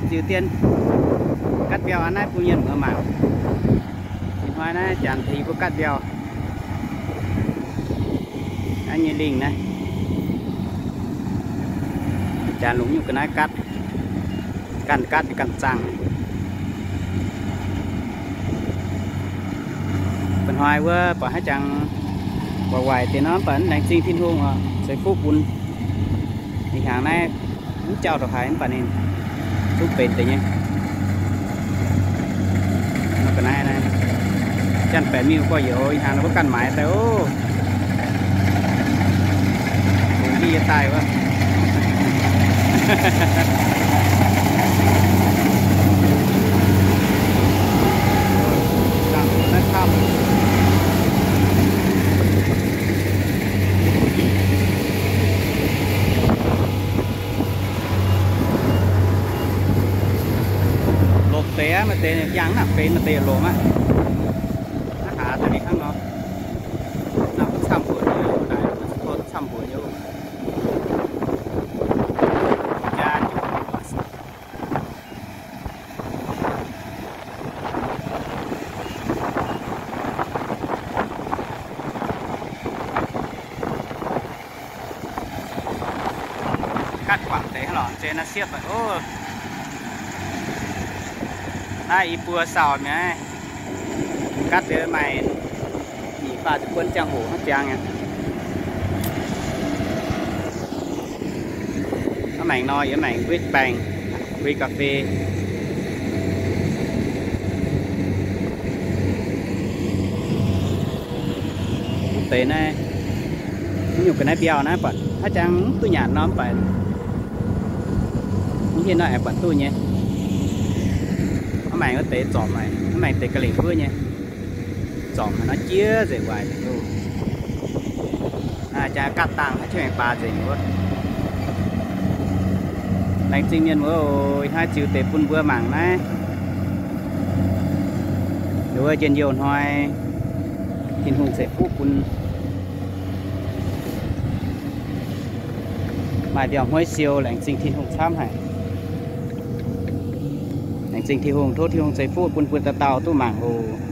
Ziux dien gatv mbiauh aqv naaiv bun mienh muoz mangc. Ih hnoi naaiv janx tengx yie mbuo gatv mbiauh. Naaiv nyei lingh naaiv, janx longc nyungc ga'naaiv gatv, ganh gatv ganh zaangh. Mba'hnoi wuov buatc haaix jangx waaic waaic deix nor, mv baac laengz zingh Tin-Hungh oc, ceix fuqv bun. Ih hnyangx naaiv mv jauh ndongc haaix mv baac ninh zungv benx deix nyei. Nor ga'naaiv naaiv, janx-baeqc miuc gorx-youz ih hnyangx naaiv mbuo ganh maaiz daaih oc. Longc ndiev yie daaih wuov. Naaiv camv. Longc deix aqv, maaih deix yangh naaiv benx, maaih deix longc aqv. Naaiv haaix daaih mingh hnangv nor. Naaiv camv mbuoqc nyei, naaiv camv mbuoqc nyei. Jaa juqc. Gatv guangc deix lorqc, zeiz naaiv siepv oc. Naaiv i buo sauc mi'aqv. Gatv deix maaih nyic faah ziepc buonc ziangh hoc hnangv jangx nyei. Hnangv maengc nor yie maengc Red Bank, Red Cafe. Deix naaiv, nyungc ga'naaiv mbiauh naaiv buatc haaix jangx mv duqv nyanc nor mv baac mv hietv nor aengx buatc duqv nyei. Mv maengc wuov deix zorpc, mv maengc deix ga'lengc huov nyei. Zorpc haaix nor jiex nzengc waaic nzengc loh. Jaa gaatv dangh haaix jiex maengx baax nzengc wuov. Laengz zingh mienh muoz oc, ih hnoi ziux deix bun mbuo mangc naaiv. Wuov njien-youh hnoi, Tin-Hungh ceix fuqv bun maaih mbiauh hmueiv siou, laengz zingh Tin-Hungh camv haic. Laengz zingh Tin-Hungh, tov Tin-Hungh ceix fuqv bun mbuo dauh dauh duqv mangc oc.